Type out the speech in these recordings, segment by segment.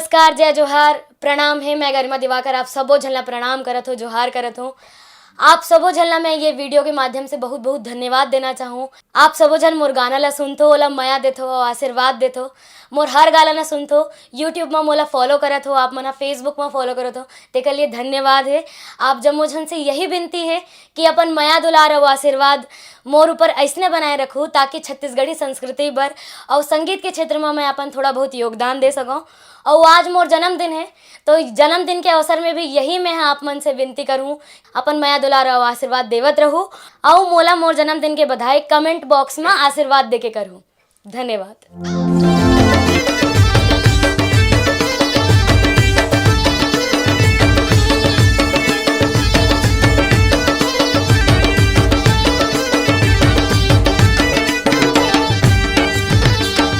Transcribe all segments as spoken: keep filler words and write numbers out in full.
नमस्कार, जय जोहार, प्रणाम हे। मैं गरिमा दिवाकर आप सबो झन ला प्रणाम करत हो, जोहार करत हो। आप सबो झन ला मैं ये वीडियो के माध्यम से बहुत बहुत धन्यवाद देना चाहूँ। आप सबो झन मोर गाना ला सुनथो, ओला मया देथो, आशीर्वाद देथो। मोर हर गाना ला सुनथो, YouTube मा मोला फॉलो करत हो, आप मन ह Facebook मा फॉलो करत हो, तेकर लिए धन्यवाद हे। आप जम्मो झन से यही विनती हे कि अपन मया दुलार अउ आशीर्वाद मोर ऊपर अइसने बनाए रखहू, ताकि छत्तीसगढ़ी संस्कृति बर अउ संगीत के क्षेत्र मा मैं अपन थोड़ा बहुत योगदान दे सकूँ। अउ आज मोर जन्मदिन हे, तो जन्मदिन के अवसर में भी यही मैं ह आप मन से विनती करहूँ, अपन मया दुलार अउ आशीर्वाद देवत रहू, अउ मोला मोर जन्मदिन के बधाई कमेंट बॉक्स मा आशीर्वाद देके करहू। धन्यवाद।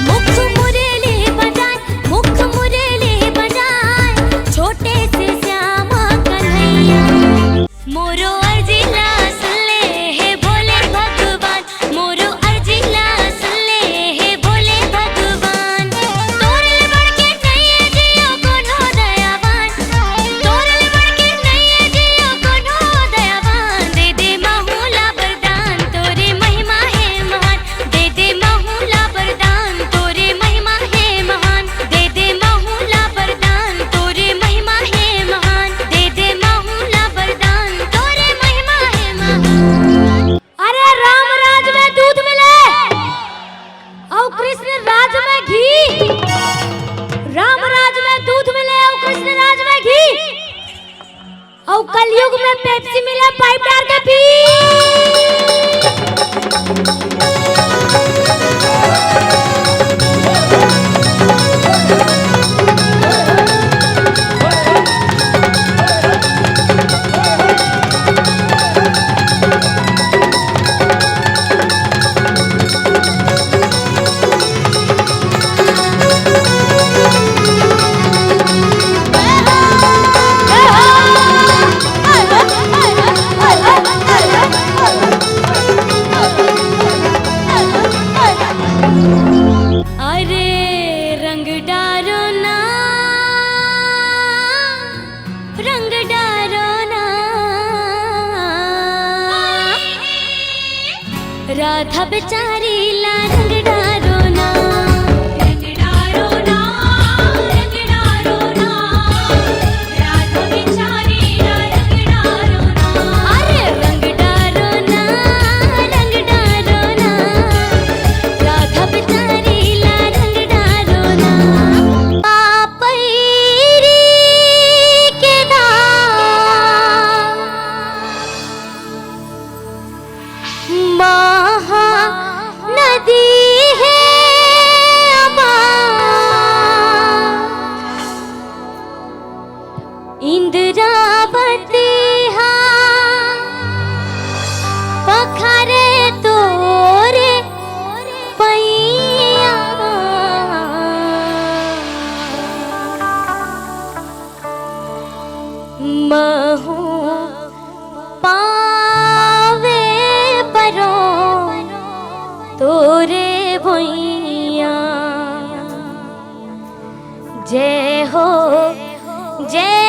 मुख मुरेली बजाए, मुख मुरेली बजाए, छोटे से श्याम कन्हैया। मोरो अर्जी ला सुन ले हे भोले भगवान, मोरो अर्जी ला सुन ले हे भोले भगवान। तोर ले बढ़ के नइये जियो कोनो दयावान, तोर ले बढ़ के नइये जियो कोनो दयावान। दे दे महू ला वरदान, तोरे महिमा हे महान। दे दे महू ला वरदान, तोरे महिमा हे महान। दे दे महू ला वरदान, तोरे महिमा हे महान। दे दे महू ला वरदान, तोरे महिमा हे महान। अरे राम राज में दूध मिले अउ कृष्ण राज में घी, राम राज में दूध मिले अउ कृष्ण राज में घी, अउ कलयुग में पेप्सी मिले पाइप डाल के पी। अरे रंग डारो ना, रंग डारो ना, राधा बेचारी ला रंग डारो ना। रंग डारो ना, रंग डारो ना, राधा बेचारी ला रंग डारो ना। अरे रंग डारो ना, रंग डारो ना, राधा बेचारी ला रंग डारो ना। पापैरी के दाम महा नदी हे अमा। इंद्रावती हा पखरे तोरे पैया। महू पावे परो तोरे भुइया। जय हो, जय